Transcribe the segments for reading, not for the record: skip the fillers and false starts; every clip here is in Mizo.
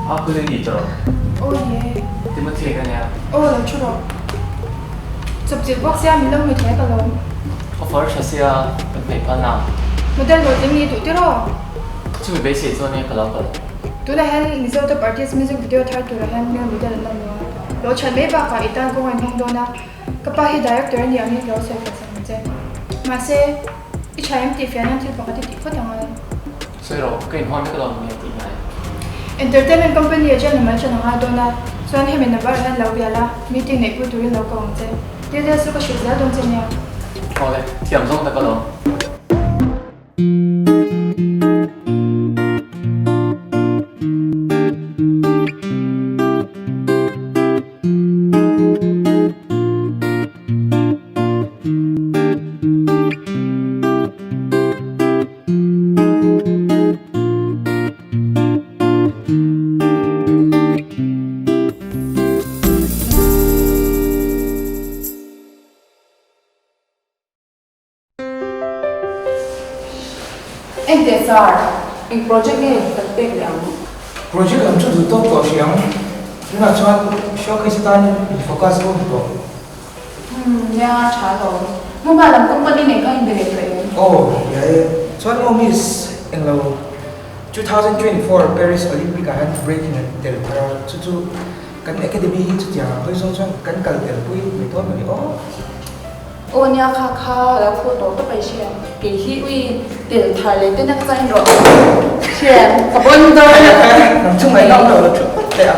A kul i ni tawh. Aw ni e. Timothy ka nia. Aw lo thu rawh. Chawpchilh bawk sia min lo hmu thei ka lawm. Offer tha sia kan hmeih phal nang. Model hlawhtling ni duh tiraw? Chumi beisei chuan nia ka lo kal. Tunah hian Mizo Top Artist music video thar turah hian male model an awm lo a. Lo chhan mai bakah i tan kawng a inhawng dawn a. Ka pa hi director a ni angin ka lo sawi fel sak ang che. Mahse, i tha em tih fiah nan thil pakhat i tih phawt ang a. Sawi rawh, ka inhawn vek lo ang nia tih ngai. Entertainment company a chen lam an hran anga dawn a, chuan hemi number ah hian lo bial a, meeting neih pui turin lo ko ang che. Details chu ka hrilh zel dawn che nia. Awle, thiam zawng tak alawm. Engteh sir, eng project nge kan pek leh ang? Project lam chu duh tawk tawh hrih ang. Tunah chuan showcase atan in focus ho tawh. Umm nia tha lo. Hmuma lam company nen kha inbe leh tawh em? Aw nia e. Chuan maw miss englo 2024 Paris Olympic ah hian breaking an tel thar a, chu chu kan academy hi chutiang ang hawi zawng chuan kan kal tel pui mai dawn mawni aw. Aw nia kha kha lo phur tawh tawp a i hria. Kei hi ui tel thar leh ten a ka chain rawh. Hria ka bawn dawn. Nang chu ngaihna awm lo lo thu phawt teh a.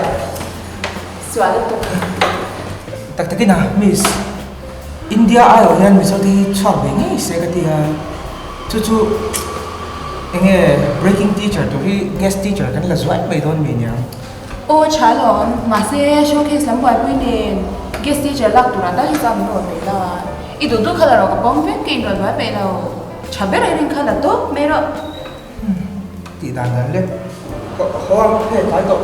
Sual lutuk. Tak takin a, Miss, India aiawh hian Mizo te hi chhuak ve ngei se ka ti a, chu chu enge breaking teacher tur hi guest teacher kan la zuai mai dawn mi niang. Aw tha alawm, mahse showcase lam buaipui nen guest teacher lak turah tal hi chuan min rawn pe la, i duh duh kha la rawh ka pawm vek ka inrawn buai peih lo, tha ber erin kha la tawp mai rawh. Tih dan dan lek. Haw ang hei tlai tawh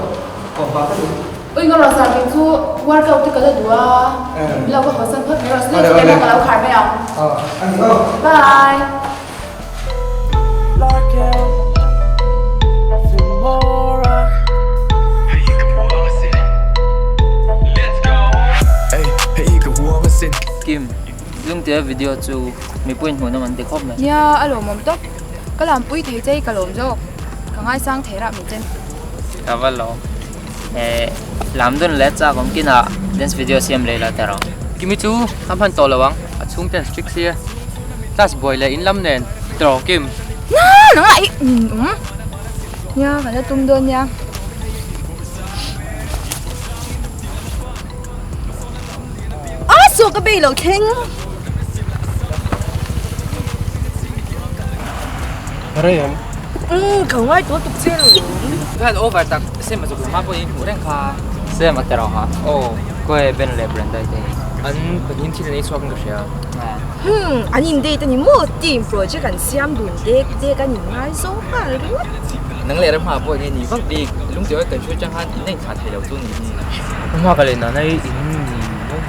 haw hma ka duh. Ui nga rawh zan chu workout te ka la duh a, min lo ka haw san phawt mai rawh snacks te pawh ka lo khar mai ang. Bye. Kim, Lungtea video chu mipui hmuhnawm an ti khawp mai. Nia, a lawmawm tawp. Ka lampui thei che i ka lawm zawk. Ka ngaisang thei rah mai chen. Ka va lawm. Eh, lam dun leh chak awm kinah dance video siam leh la teh rawh. Kimi chu a hman tawh lo ang, a chhung ten strict sia. Class buai leh in lam nen tawh Kim. Na, nang lah i um. Nia, ka la tum dawn nia. A saw ka bei lo thleng. Rei em? Umm ka ngai tawh tuk che lo. Khan over tak sem a zuk lam a pawhin hmuh reng kha. Sem a tero ha. Aw. Khawi Ben leh Brenda te hi. An pahnih thil an ei chhuak in ka hria. Umm an in date a ni maw? Team project an siam dun dek dek an in ngai zo nghal ringawt. Nang leh Ramha pawh enge ni vak bik. Lungtiawi kan hriat chang khan in a inthlah thei lo chu ni hi. Ramha ka leh nana i in ni maw?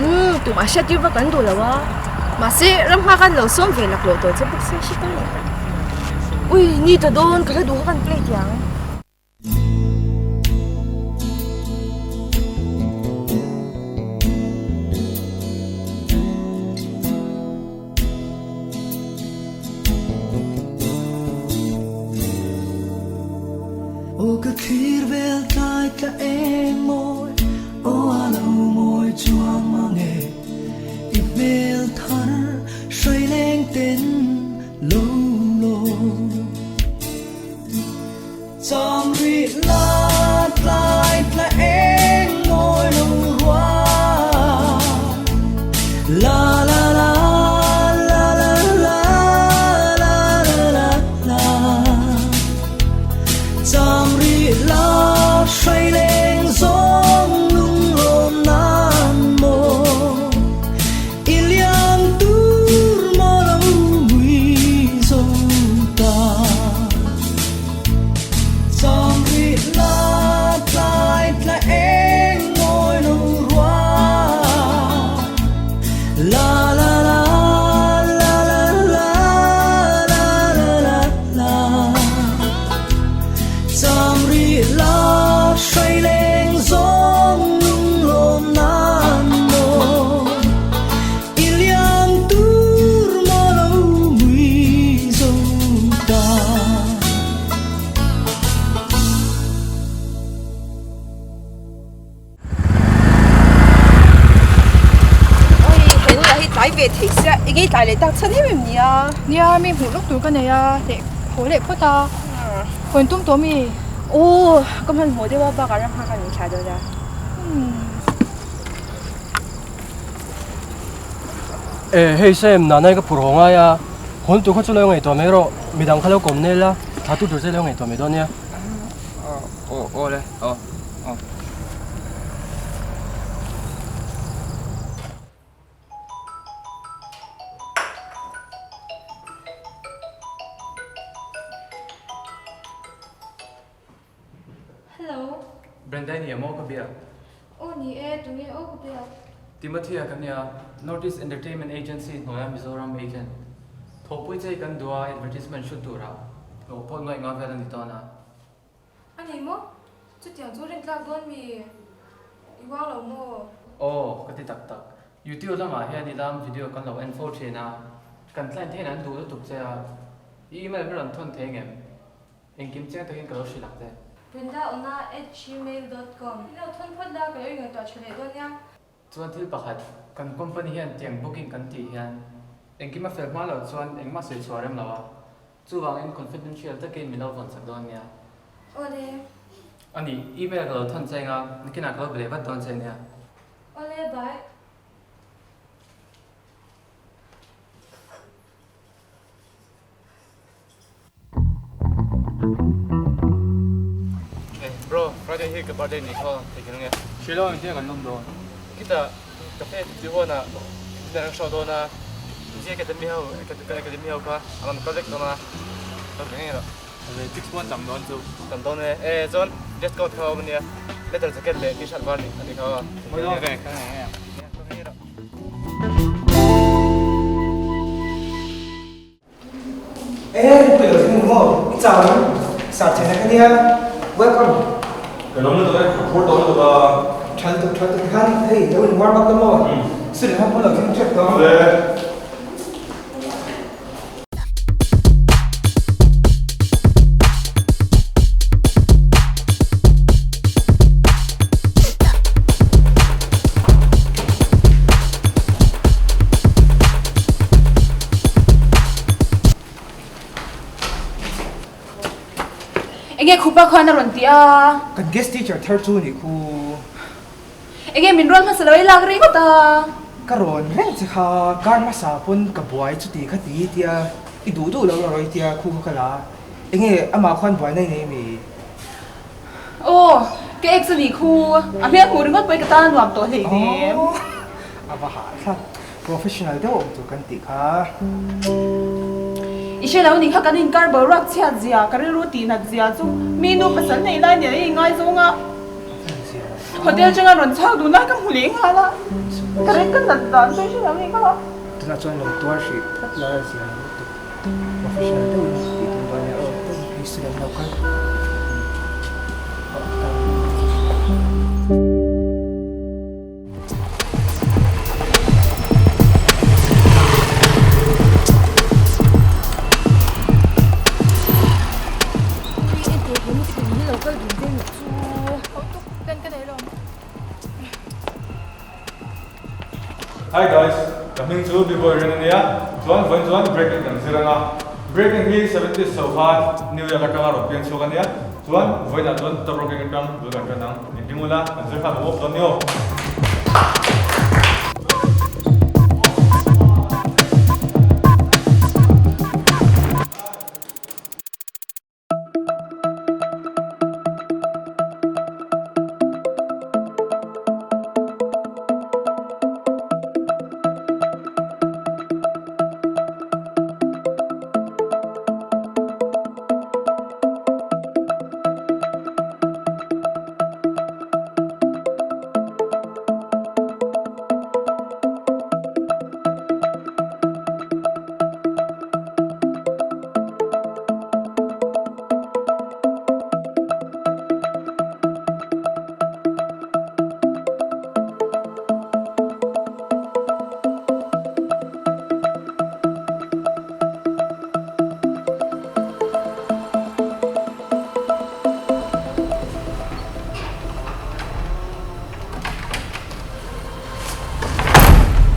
Umm tumah hriat tir vak an duh lo a. Mahse Ramha khan lo sawm ve lak loh tawh che bawk se hre ta lo. Ui ni ta dawn ka hla duh kha kan play tih ang. Aw ka thlir vel tlai tla eng mawi Aw a lo mawi chuang mang e I hmel thar hrai leng ten lo lo Cham rih la tlai tla eng mawi lo rua La la la la la la la la la Cham rih la hrai leng zawng lung lawm nan maw I liam tur maw lo mui zo. Enge i tlai leh tak chhan em em nia? Nia, mi hmuh lawk tur ka nei a, leh haw leh phawt a. Hawn tum tawh mi? Aw, ka hmanhmawh deuh a, bakah ram nghak a min thlah dawn a. E, hei Sam, Nanai ka phur haw ngai a, hawn tur kha chu lo ngaihtuah mai rawh, midang kha lo kawm nel a, thla tu tur che lo ngaihtuah mai dawn nia. Aw, aw le, aw, aw. Hello. Brenda ni emaw ka biak? Aw ni e, tunge aw ka biak? Timothea ka nia, North East Entertainment Agency hnuaia Mizoram agent. Thawhpui che kan duh a advertisement shoot turah hlawh pawh nuaih nga vel a ni dawn a. A ni maw? Chutiang chu rintlak dawn mi i uang lo maw? Aw, ka ti tak tak. YouTube lamah hian i lam video kan lo en fo thin a, kan client hian an duh lutuk che a, i email min rawn thawn thei ngem? Engkim chiang takin ka lo hrilh ang che. Brindaona@gmail dot com. I lo thawn phawt la, ka lo ingaihtuah tha leh dawn nia. Chuan thil pakhat, kan company hian tiang booking kan tih hian engkim a fel hma loh chuan engmah sawi chhuah rem lo a, chuvangin confidential takin min lo vawn chak dawn nia. Awle. A ni, email ka lo thawn che anga, nakinah ka lo be leh vat dawn che nia. Awle, bye. Bro, Friday hi ka birthday ni kha thei khin nge. Shilo ang tia kan lawm dawn. Kita cafe ti huan ah dinner an show dawn a. Zia academy ho academy ho kha an rawn kal vek dawn a. Ka ve ngei rawh. Ve six pawh tam dawn chu. Tam dawn e. E chuan dress code kha awm ania. Leather jacket leh t-shirt var a ni kha. Ve ka ngei ngei ang. Ka ngei rawh. E ri pui lo thing maw i chau ang sar chhena ka nia welcome. Ka lawm lutuk e, ka phur tawh lutuk a. Tha lutuk tha lutuk tikhan hei lo in warm up la maw student ho pawn lo thleng tep tawh ang. Enge khupa khan a rawn ti a? Kan guest teacher thar chu nih khu. Enge min rawn hmasa lo i lak ringawt a? Ka rawn reng che kha kar hmasa pawn ka buai chuti kha ti tia i duh duh lo la rawi tia khu kha ka la a. Enge amah khuan buai nei nei mi? Aw, ka ex a nih khu. A hmel hmuh ringawt pawh i ka tan a nuam tawh hlei nem. A va hahthlak. Professional deuh awm tur kan tih kha. I hre lo nih kha kan inkar boruak chhiat zia, ka rilru tihnat zia chu mi nu pasal nei lai nen a inngaizawng a. Hotel changa rawn chhak dun lai ka hmu leh nghal a, ka ring ka nat dan chu i hre lo nih kha. Tunah chuan lo tuar hrih phawt la zia lutuk. Professional deuhin tih tum dawn nia aw, hei student lo kal. Hi guys, ka hming chu Biboy Rin a nia, chuan vawiin chuan breaking kan zir ang a, breaking hi seventies chho khan New York atanga rawn piang chhuak a nia, chuan vawiinah chuan top rocking atang bul kan tan ang, engtin ula kan zir khan awp dawn ni aw.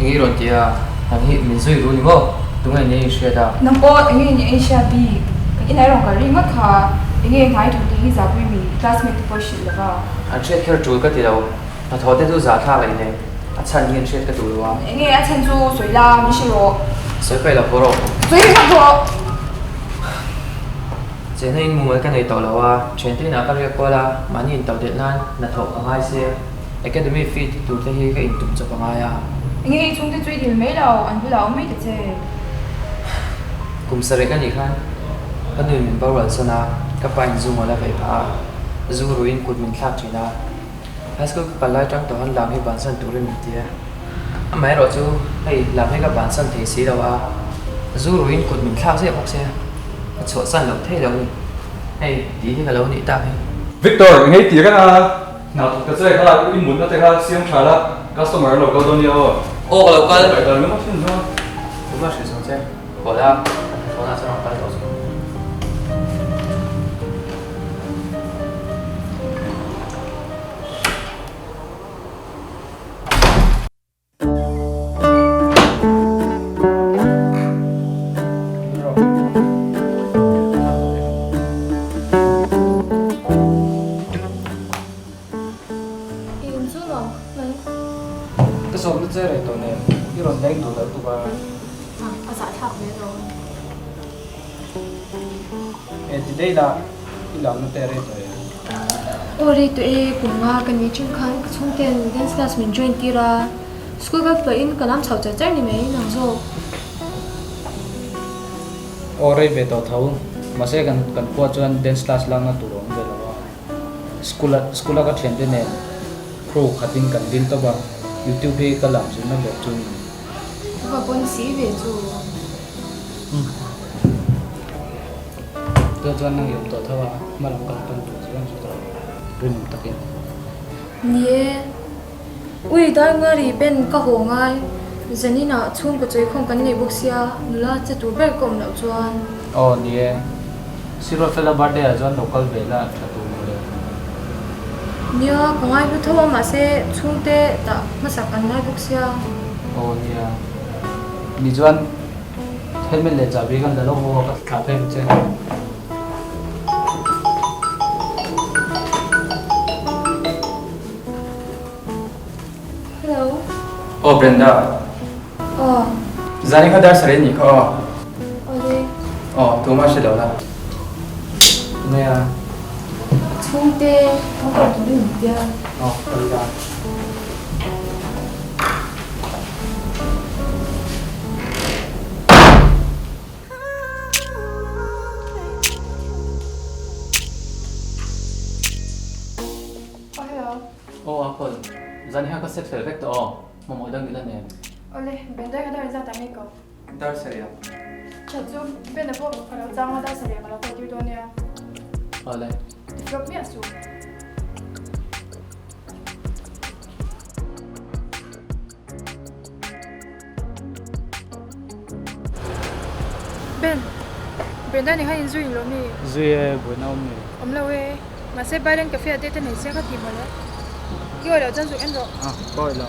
Eng i rawn ti a? Nang hi min zui ru ni maw? Tunge nia i hriat a? Nang pawh enge nia i hriat bik? Kan inah erawh ka ring ngawt kha. Enge hnai thawk te hi zahpui mi i classmate te pawh i hrilh lova. An hriat kher tul ka ti lo. Hnathawh te chu zahthlak leh nen a chhan hi an hriat ka duh lo a. Enge a chhan chu sawi la, min hre rawh. Sawi paih lo haw rawh. Sawi ringawt rawh. Chena in mumal ka nei tawh lo a, thiante inah ka riak kual a, mahni in toh delh nan hnathawh ka ngai sia, academy fee ti tur te hi ka intum chawp a ngai a. Enge i chhungte chu i dil mai lo, an bulah awm mai ta che. Kum sarih ka nih khan ka nu in min boral sawn a, ka pa in zu ngawl a veih phah a, zu ruiin kut min thlak thin a. High school ka kal lai tang tawh han lam hi bansan turin min ti a, amaherawh chu hei lam hi ka bansan thei si lo a, zu ruiin kut min thlak ziah bawk sia, ka chhuahsan loh thei lo ni, hei tih hi ka lo nih tak hi. Victor, i ngei tih reng a, hna thawk ta che kha i mutna te kha siam tha la, customer an lo kal dawn nia aw. Aw ka lo kal. Ka kal ringawt thin chuan. Tuma hrilh zawng che, haw la, ka hnathawhna ah chuan rawn kal tawh suh. Ka sawmna che rei tawh nen i rawn leng duh loh tuk a. A zahthlak ve lo. E ti daih la, i lamna te rei tawh em? Aw rei tawh e, kum nga ka ni thin khan ka chhungten dance class min join tir a, school kal pahin ka lam chho char char ni mai nang zawk. Aw rei ve tawh tho, mahse kan kan khua chuan dance class lakna tur a awm ve lo a, school a school a ka thiante nen crew khatin kan dil tawp a, youtube hi ka lam zirna ber chu ni. Ka va pawn si ve chu. Chu chuan nang i awm tawh tho a, hma lam kan pan tur chu an chu tawh rinawm takin. Ni e, ui dar ngari pen ka haw ngai, zanin ah chhungkaw chawikhawm kan nei bawk sia, nula che tur ber ka awm loh chuan. Aw ni e, Sir Fela birthday ah chuan lo kal ve la tha tur mawle. Nia, ka ngai hlu tho a mahse chhungte tah hmasak an ngai bawk sia. Aw nia, ni chuan helmet leh chahbi khan la lo haw a ka thlah phei ang che. Hello. Aw Brenda. Aw. Zani kha dar sarih anih kha aw. Awle. Aw, tumah hre lo la. Nia. Chhungte thawk kawr turin min tia. Aw, ka la. Aw hello. Aw Apple, zan hian ka set fel vek tawh aw, mamawh dang ila nen. Awle, Ben dar ka dar zat ah nge ko? Dar sarih ah. Tha chu, Ben a pawh ka lo chang a, dar sarih ah ka lo call tir dawn nia. Awle. Ti flop miah suh. Ben, Brenda ni khan inzui in lo mi? Zui e, buaina awm mi? Awm lo e, mahse Biden cafe ah te te nei sia kha ti mawle. I awih loh chuan zuk en rawh. Ah, ka awih lo.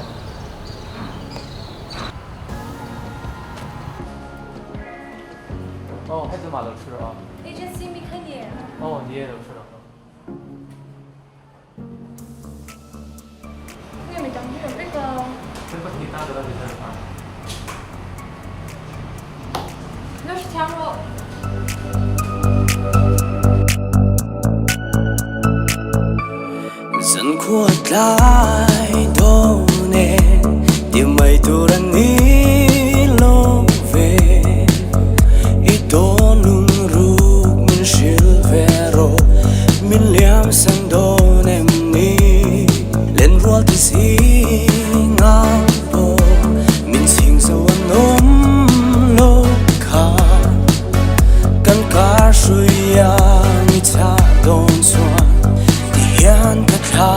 Aw, heti mah lo thu rawh a. Agency mi kha ni em? Aw, ni e lo thu rawh. Nge mi dang hi awm vek a. Thil pahnih tan dawr a ni ber kha. Lo hrethiam rawh. Zan khua tlai dawn e ti mai tur a ni lo ve i dawn lung ruk min hrilh ve rawh min liam san dawn em ni len rual ti zing ah pawh min chhing zo an awm lo kha kan kar hrui a ni chah dawn chuan ti hian ka thla.